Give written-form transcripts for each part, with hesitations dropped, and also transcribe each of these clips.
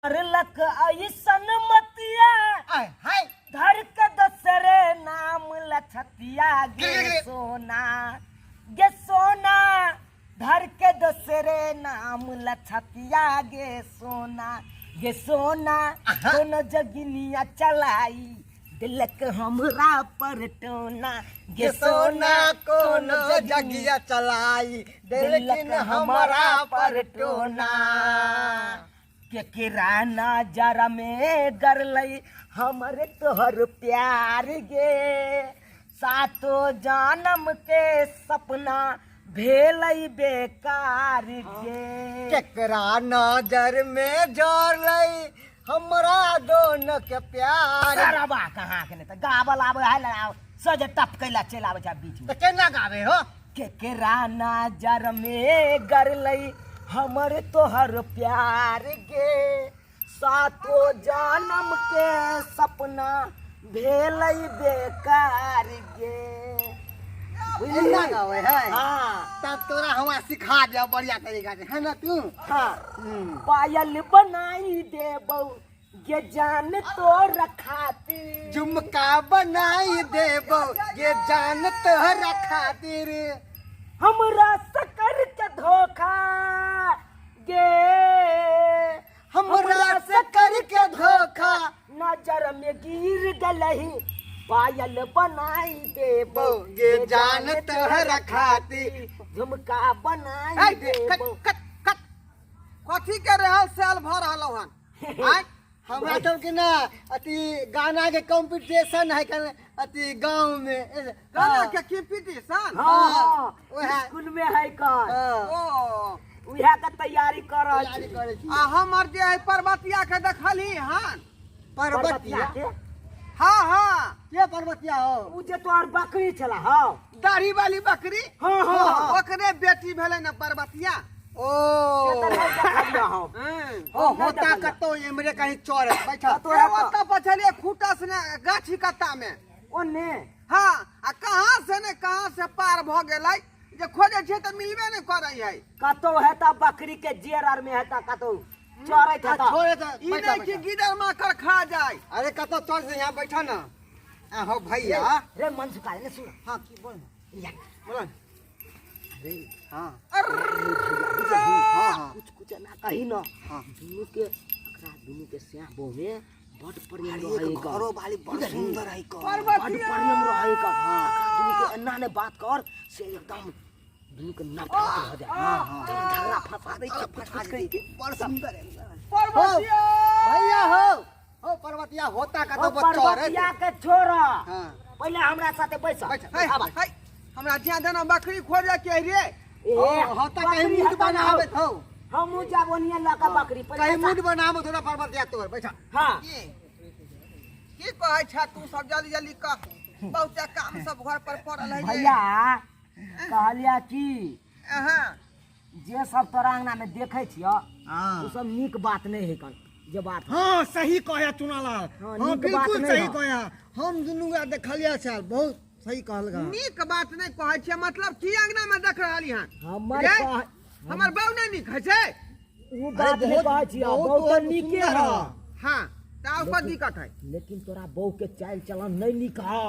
मारलक ऐसन मतिया आय हाय धर के दोसरे नाम लछतिया गे सोना गे सोना धर के दोसरे नाम लछतिया गे सोना गे सोना कोनो जगिनिया चलाई दिलक हमरा पर टोना गे सोना कोनो जगिया चलाई देलकिन हमरा पर टोना। केकरा नजर में गरलै हमर तोहर प्यार गे, सातो जनम के सपना भेलै बेकार गे। केकरा नजर में जरलै हमरा दोनों के प्यार। सरबा कहाँ के नहि तऽ गाबल आबै है लड़ाओ सज टपकै ला चलि आबै छै बीच में। तऽ केना गाबै हो? केकरा नजर में गरलै हमर तोहर प्यार गे, सातो जनम के सपना भेलै बेकार गे। एना गाबै है? हाँ। तब तोरा हमरा सिखा दिया बढ़िया तरीका से, है ना तू? हाँ। पायल बनाई देबौ गे जान तोरा खातिर, झुमका बनाई देबौ गे जान तोरा खातिर, हमरा सकर के धोखा गे, हमरा से करके धोखा, नजर में गिर गलही पायल बनाई देबौ गे जान तोहरा खातिर, झुमका बनाई देबौ। कट कट कथी के रहल साल भर रहलौ हन? आय हमरा सबके ना अथी गाना के कंपटीशन है कल अथी गांव में। गाना के कंपटीशन? हाँ, ओएह। स्कूल में है कल। हाँ। ओ उएह के तैयारी कर रहल तैयारी छी। करै छी। आ हमर जे है पर्वतिया के देखलही हन? पर्वतिया के? हाँ हाँ। के पर्वतिया हो? उ जे तोहर बकरी छला। हाँ, दाढ़ी वाली बकरी। हाँ हाँ, ओकरे बेटी भेलै ने पर्वतिया। ओ से तऽ नहि देखलियै हम। ओ होता कतौ एमरे कहीं चोर बैठा। कतौ है ओतऽ पछलिए खूटा से ने गाछी कत्ता में ओने। हाँ, आ कहाँ से ने कहाँ से पार भऽ गेलै जे खोजै छियै तऽ मिलबे नहि करै है। कतौ हेता बकरी के जेर आर में हेता, कतौ चरैत हेता। छोड़े तऽ ई नहि कि गिदड़ माकड़ खा जाय। अरे कतौ चल से यहाँ बैठा ना। आहो भैया रे मन सुखा ने सुन। हाँ की बोल या। बोल रे। हाँ। हाँ हाँ। कुछ कुछ ना कही ना। हाँ। दुनू के अकरा दुनू के स्याह बहु में बड प्रेम रहे का। घरो वाली बड़ सुंदर है का। बड प्रेम रहे का। हाँ, दुनू के एना ने बात कर से एकदम दुनू के नफरत हो जाए। हाँ। झगड़ा फंसा दे के कुछ कुछ कही के। बड़ सुंदर है पर्वतिया भैया। हो पर्वतिया होता का ओ तो बच्चा रे। पर्वतिया के छोड़ा, हाँ। पहले हमरा साथे बैस। बैठ। है है, हमरा जिया देना बकरी खोजे के रे। ए, हो होता कहीं बकरी मूड हटा ना। बनाबे हो। हमहूँ जाब ओनिये लऽ कऽ बकरी पहिले कहीं मूड बनाबे थोड़ा पर्वतिया तोर बैठा। हाँ। की की कहै छ तू सब? जल्दी जल्दी कह, बहुते काम सब घर पर पड़ल है। भैया कहलिया कि हाँ जे सब तोरा अंगना में देखे छियो हाँ। उ सब नीक बात नहीं है कन जे बात। हाँ सही कहया चुनालाल। हाँ, हाँ नीक बात बिल्कुल नहीं सही है। कहया, हम दुनू गोरा देखलिया छल, बहुत सही कहल गा। नीक बात नहीं कहै छियै, मतलब की अंगना में देख रहली हन? हमर रे, कह हमर बाऊ नहीं नीक है छै। उ बात नहीं कहै छियो, बहुत बहुत तोहर नीके सुंदर है। है। हाँ तऽ आब कोन दिक्कत है? लेकिन तोरा बहू के चाल चलन नहीं नीक है।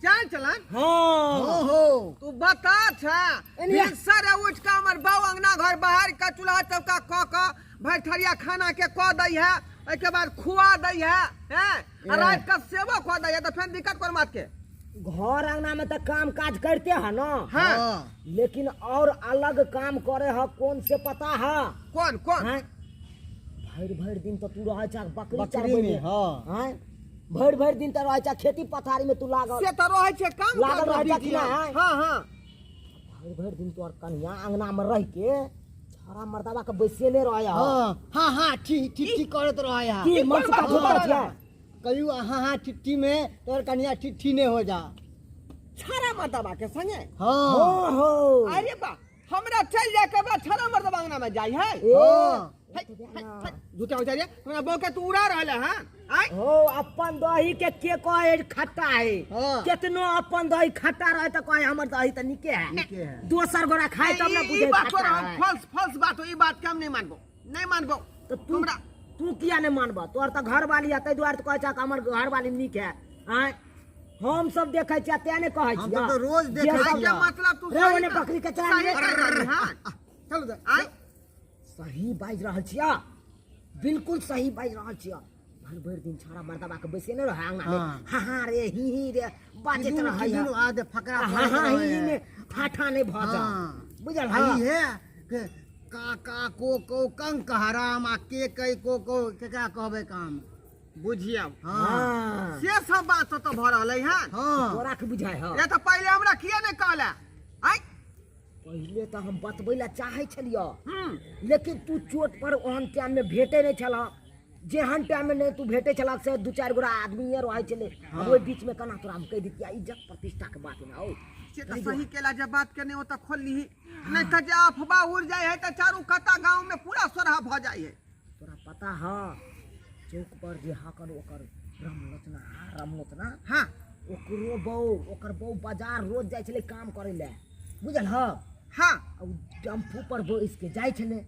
चाल चलन? हाँ। हो हो तू बता छा, एनिया। भिनसर उठ के हमर बाऊ अंगना घर बाहर के चूल्हा चौका क क भरि थरिया खाना के क दै है, ओहिके बाद खुआ दै है, हैं, आ रात के सेवो क दै है, तऽ फेर दिक्कत कोन बात के? घर अंगना में तो काम काज करते है ना। हाँ। लेकिन और अलग काम करे है कौन से पता है? कौन कौन? हैं? भरि भरि दिन तो तू रहे छा बकरी बकरी चरबै में, में। हाँ। हैं? भरि भरि दिन तो रहे छा खेती पथारी में तू लागल। से तो रहे छै काम लागल करबै रहे छै बीजी। कि नहि? हाँ हाँ। भरि भरि दिन तोहर कनिया अंगना में रह के छड़ा मर्दावा के बैसेले रहे है। हाँ हाँ हाँ ठीक ठीक ठीक करत रहे है। की मन से बात झूठा करत छियै? कहियो हाँ हाँ ठिट्ठी में तोहर कनिया ठिट्ठी नहीं हो जा। छड़ा मर्दावा के संगे? हाँ। हो हो। अरे बा, हमरा चल जाय के बाद छड़ा मर्दावा अंगना में जाय है। ए, हाँ। झूठा हो जाइए, हमरा बहू के तू उड़ा रहल है। हाँ आय? हो अपन दही के कहे खट्टा है। हाँ। केतनो अपन दही खट्टा रहे तो कहे हमर दही तो नीके है। नीके है। दोसर गोरा खाए तब ना ई बुझे बात खट्टा तोरा हम है। फॉल्स फॉल्स बात हो, ई बात के हम नहीं मानबो, नहीं मानबो। तो तू हमरा तू किया नहि मानबह? तोहर तऽ घरवाली है, ताहि दुआरे तऽ कहै छह हमर घरवाली नीक है। आँय, हम सब देखै छियै तें नहि कहै हम छियै। सब तऽ रोज जे देखै सब- छियै। मतलब तू रे सही ओने बकरी के चरा सही ले। कहि रहली हँ। चलू तऽ। आँय सही बाजि रहल छियै, बिल्कुल सही बाजि रहल छियै। भरि भरि दिन छौड़ा मर्दबा के बैसे नहि रहै अंगना में, हाँ। हाँ हाँ रे ही ही रे बाजैत किदुन रहै किदुन आदे फकरा हाँ पढ़ैत हाँ ही रहै ही है। में फाठा नहि भऽ जा, हाँ। बुझल? आ हाँ ई है के का का को को कंक हराम आ के कई को को केकरा कहबै काम। बुझियौ। हाँ। हाँ। से सब बात तऽ भऽ रहलै हँ। हाँ। तोरा के बुझाइ हँ? ये तऽ पहिले हमरा किया नहि कहला? आँय, पहिले तऽ हम बतबै लए चाहै छलियौ, हम्म लेकिन तू चोट पर ओहन टाइम में भेटे नहि छलह, जेहन टाइम में नहि तू भेटे छलह से दू चारि गोरा आदमीए रहै छलै। आब ओहि बीच में केना तोरा हम कहि दितियै? इज्जत प्रतिष्ठा के बात ने हौ। से तऽ सही केला जे बात के नहि ओतऽ खोलली, नहि तऽ जे अफवाह उड़ जाइ है तऽ चारू कत्ता गाँव में पूरा सोरहा भऽ जाइ है। तोरा पता ह चौक पर जे हकन ओकर रामलोचना, रामलोचना? हाँ। ओकरो बहू, ओकर बहू बाजार रोज जाइ छलै काम करै लए, बुझल ह? हाँ। आ उ टेम्पू पर बैस के जाइ छलै।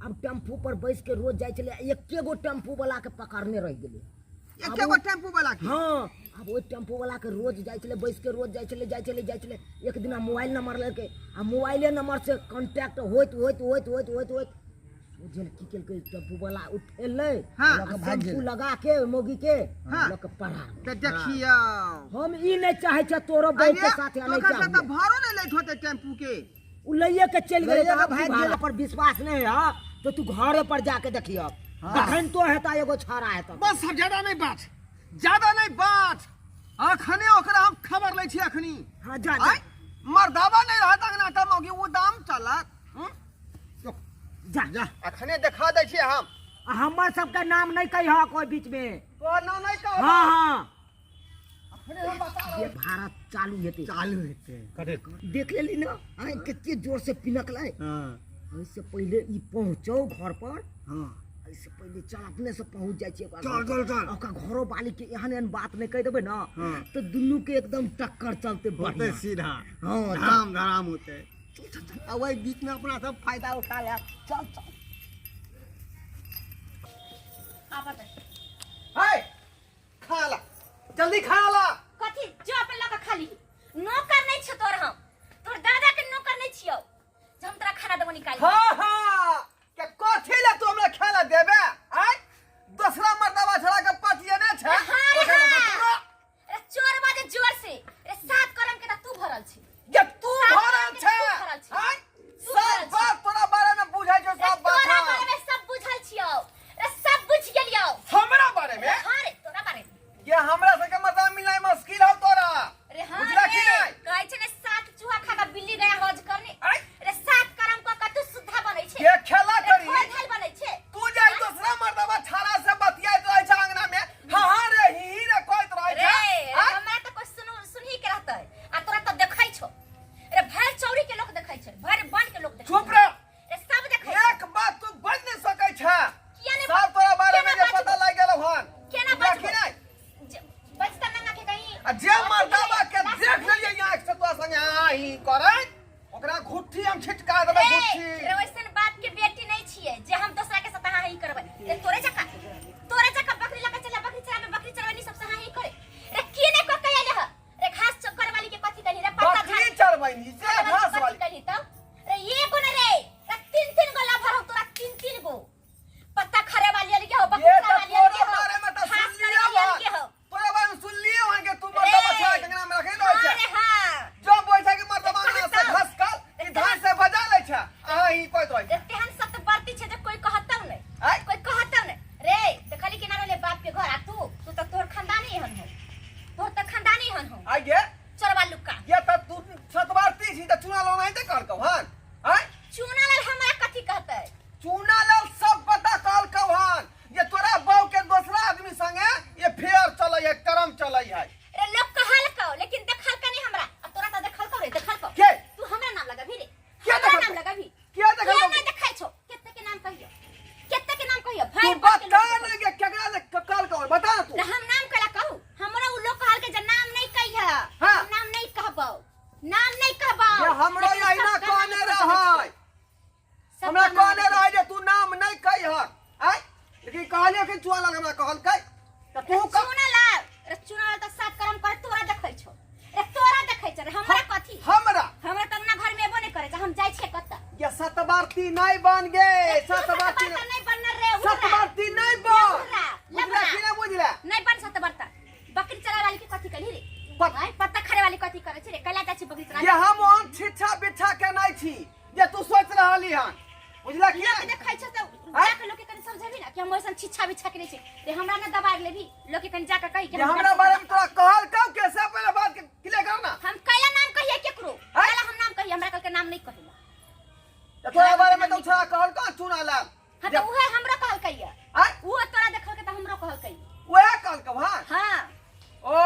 आब टेम्पू पर बैस के रोज जाइ छलै, एके गो टेम्पू वाला के पकड़ने रहि गेलै। एके गो टेम्पू वाला के? हाँ। आब ओहि टेम्पू वाला के रोज जाइ छलै बैस के, रोज जाइ छलै, जाइ छलै, जाइ छलै। एक दिना मोबाइल नंबर लेलकै आ मोबाइले नंबर से कॉन्टैक्ट होइत होइत होइत होइत होइत होइत सोझे की केलकै, टेम्पू वाला उठेलै, हाँ, लऽ के भागि शैम्पू गेलै। लगा के मौगी के हाँ। लऽ के पड़ा। तऽ देखियौ, हम ई नहि चाहै छियै तोरो बहू के साथे अरे नहि ओकर से तऽ चाहबै। भाड़ो नहि लैत होतै टेम्पू के। उ लैये के चलि गेलै। लैये के तऽ आब तू भागि भाड़ा गेलै। पर विश्वास नहि है तऽ तू घरे पर जाके देखियौ, तखन तो हेता एगो छाड़ा हेता। बस अब ज्यादा नहीं बात, ज्यादा नहीं बात, अखने ओकरा हम खबर लै छी अखनी। हाँ, जा जा। आय मर्दावा नहीं रहत अंगना तऽ मौगी ओ दाम चलत। हम्म? जा जा, अखने देखा दै छी हम। आ हमर सबके नाम नहि कहिह कोई बीच में। तोहर नाम नहीं कहब। हाँ हाँ। अखने हम बता रहल ये भारत चालू हेतै। चालू हेतै। देख लेली ना आँखि कते जोर से पिनकलै? हाँ। एहिसँ पहिले ई पहुँचौ घर पर। हाँ। एहिसँ पहिले चल, अपने से पहुँच जाइ छियै ओकरा चल, घर पर। चल, चल। ओकरा घरो वाली के एहन एहन बात नहि कहि देबै ना, हाँ। तऽ दुनू के एकदम टक्कर चलते होते बढ़िया सीधा। हाँ, चल। धराम धराम होते आ वही बीच में अपना सब फायदा उठा ले। चल चल। हाय, खा ला जल्दी, खा ला। कथी जो अपन लऽ कऽ खाली नौकर नहीं छौ तोर, हम तोर दादा के नौकर नहीं छियौ जे हम तोरा खाना देबो निकालि। हाँ हाँ, के कथी ले तू हमरा खाना देबे? आय, दोसरा मर्दावा छड़ा के पतिये ने छै। हाँ रे ओकरा हाँ। तोरा अरे चोर बाजे जोर से, अरे सात कलम के त तू भरल छी। ये तू सात भरल कलम के छै। तू भरल छी। आय, तू सब भरल छी। बात तोरा बारे में बुझै छौ, अरे सब बात तोरा हम। बारे में सब बुझल छियौ, अरे सब बुझ गेलियौ हमरा बारे में? हाँ रे, तोरा बारे में। ये हमरा सबके मर्दावा मिलना। लाल हमरा कहलकै त तू कह चुना लाल रे, चुना लाल त सात करम करे तोरा देखै छौ रे, तोरा देखै छौ रे, हमरा कथी? हमरा हमरा त अंगना घर में एबो नहीं करे छै, हम जाइ छियै कतऽ? ये सतबारती नहीं बन गे। तू सतबारती सतबरता नहीं बनल रे, उर्रा। सतबारती नहीं बन। उर्रा, बुझला लबरा। कि नहीं बुझला? नहीं बन सतबरता। बकरी चरावे वाली के कथी कहली रे? बक- आँय, पत्ता खाए वाली कथी करे छै रे? कैला जाइ छै बकरी चरावे? ये हम ओहन छिछा बिछा के नहीं छी जे तू सोच रहली हन, बुझला कि लोक नहीं? देखै छै तऽ आँय? जाके लोक के कनि समझेबी ना कि हम ओइसन छिछा बिछा के नहीं छी रे, हमरा ना दबाड़ लेबी, लोक के कनि जाके कही कि ये हम हमरा बारे में तोरा कहल कब के से पहले बात के क्लियर कर ना। हम कैला नाम कहिए केकरो? आँय? कैला हम नाम कहिए? हमरा कल के नाम नहीं कहिला। तो तोरा बारे में तो छोरा कहल कहाँ चुना लाल? हां, तऽ उहे हमरो कहलकै ये। आँय? उहो तोरा देखलकै तऽ हमरो कहलकै। वएह कहलकौ? हाँ। हां। ओ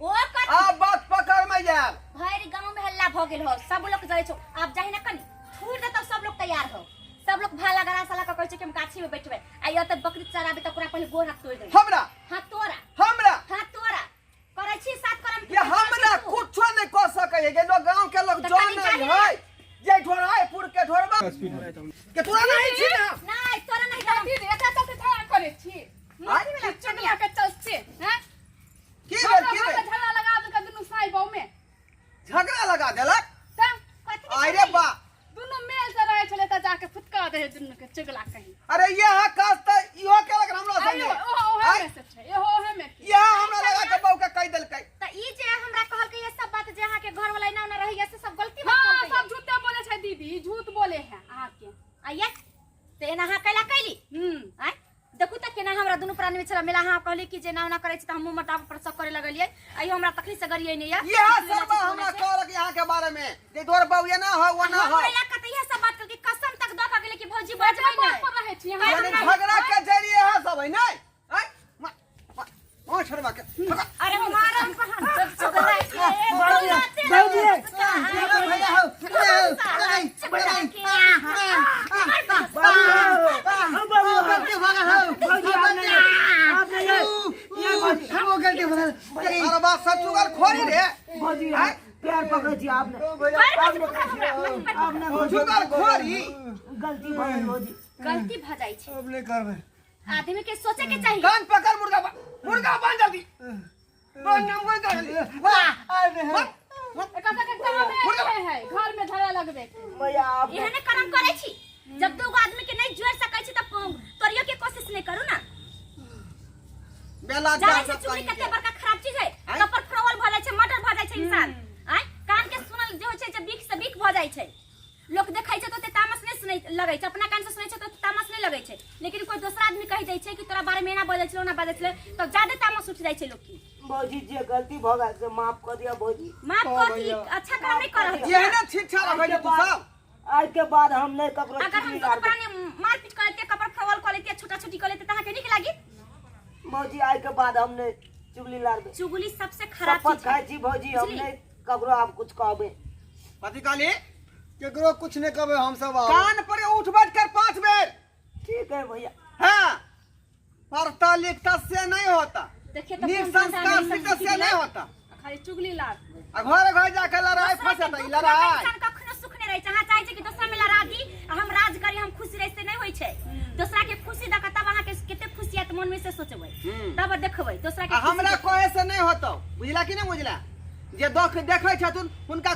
ओ कथी? आब बात पकड़ में आयल। भरि गांव में हल्ला भ गेल हो, सब लोग जाय छौ। आब जाहि ना कनि थूर देतौ, सब लोग तैयार हो, सब लोग भाला गरा साला के कहै छै कि हम गाछी में बैठबै आ यो तऽ बकरी चराबे तऽ ओकरा पहिले गोड़ हाथ तोड़ि देबै। हमरा? हां तोरा। हमरा? हां तोरा करै छी सात करम। ये हमरा कुछो नहीं कह सकै है के लोग, गांव के लोग तऽ जान कनि नहीं जाहि है जे ढोरायपुर के ढोरबा के तोरा नहीं छी ना। नहीं, तोरा नहीं करम। दीदी, एकरा चलते झगड़ा करै छी। आँय? चुगला के चलते हैं। की भेल, की हमरा भेल? झगड़ा लगा देलकै दुनू साई बहू में। झगड़ा लगा देलक? तऽ कथी के? अरे बा, दुनू मेल से रहै छलै तऽ जाके फुटका दै दुनू के चुगला कहीं। अरे यह काज त इहो केलक हमरा आइयो संगे। ओहो ओहे आँय? में से छै, इहो ओहे में के। यह हमरा लगा के बहू के कहि देलकै। तऽ ई जे हमरा कहलकै ये सब बात जे अहाँ के घर वाला एना ओना रहैया, से सब गलती बात हाँ, कहलकै। सब झूठे बोले छै दीदी, ई झूठ बोले है अहाँके। आ ये तऽ एना अहाँ कैला कैली? आँय, देखू तऽ केना हमरा दुनू प्राणी में छला मेला। अहाँ कहली कि जे एना ओना करै छी तऽ हमहूँ मोटापा पर शक करे लगलियै। आइयो हमरा तखनी से गरियै नहि ये। यह सरबा हमरा कहलक यहाँ के बारे में जे तोर बहू एना हो ओना हो। हमरा इलाका तऽ इएह सब बात कहलकै, कसम तक दऽ कऽ गेलै कि भौजी बजबै बात नहि। पर रहै छी अहाँ। यानी झगड़ा के जरिए है सब है नहीं? आँय? मा- मा- मार छोड़बा के भगा। अरे मारम कहाँ जब चुगला के भौजी, भौजी। भैया हो, चुगला के। गलती भऽ गेल हौ। भौजी, आप नहीं, आप नहीं। वो गलती भऽ गेल। अरे बा सब चुगल खोरी रे। भौजी, आँय? पैर पकड़ै छी, आप नहीं। पर पकड़ हमरा, पर पकड़। आप नहीं भौजी। चुगल खोरी। गलती भऽ गेल भौजी। गलती भऽ जाइ छै। अब नहीं करबै। आदमी के सोचे के चाही। कान पकड़, मुर्गा बन, मुर्गा बन, जल्दी बन, नाम कोई कर जल्दी। अरे बन, बन। एकर सबके कामे है घर में झगड़ा लगबे के। भैया, आप एहने कर्म करै छी। जब दू गो आदमी के नहीं जोड़ सकै छी तऽ तोरियो के कोशिश नहीं करू ना। बेला जानै छै चुगली कते बड़का खराब चीज है? आँय? कपर फ्रोवल भऽ जाइ छै, मर्डर भऽ जाइ छै इंसान। आँय, कान के सुनल जे होइ छै जे बीख से बीख भऽ जाइ छै। लोक देखै छै तऽ ओते तामस नहि सुनै लगै छै, अपना कान से सुनै छै तऽ ओते तामस नहि लगै छै, लेकिन कोई दोसरा आदमी कहि दै छै कि तोरा बारे में एना बजै छलै, ओना बजै छलै, तब जादे तामस उठि जाइ छै लोक के। भौजी, जे गलती भऽ गेल से माफ कऽ दिअ भौजी। माफ कऽ दी, अच्छा काम नहि कर रहल छी। एहने छिच्छा रखै छै तू सब। आइ के बाद हम नहीं ककरो अगर हम चुगली दुनू लारबै। प्राणी मारपीट कर लेतियै, कपड़ फरवल कर लेतियै, छोटा छोटी कर लेतियै, तऽ अहाँके नीक लागी? भौजी, आइ के बाद हम नहीं चुगली लारबै। चुगली सबसे खराब शपथ चीज है। खाइ छी भौजी, हम बुझली? नहीं ककरो आब कुछ कहबै। कथी कहली? केकरो कुछ नहीं कहबै हम सब आब। कान पर उठ बैठ कर 5 बेर। ठीक है भैया। हाँ, पढ़ता लिखता से नहीं होता। देखिए तो नीक कौन धंधा संस्कार नहीं सीखता से सीख नहीं होता। खाली चुगली लार। आ घर घर जाके लड़ाई दोसरा के फंसता ई दुख लऽ कऽ लड़ाई। इंसान कखनो सुख नहि रहै छै। अहाँ चाहै छै कि दोसरा में लड़ा दी आ हम राज करी, हम खुशी रही, से नहि होइ छै। दोसरा के खुशी दऽ कऽ तब अहाँके कते खुशी आयत मन में से सोचबै, तब देखबै दोसरा के आ खुशी हमरा देखबै। कहे से नहीं होतो, बुझला कि नहीं बुझला? जे दुख देखै छथुन हुनका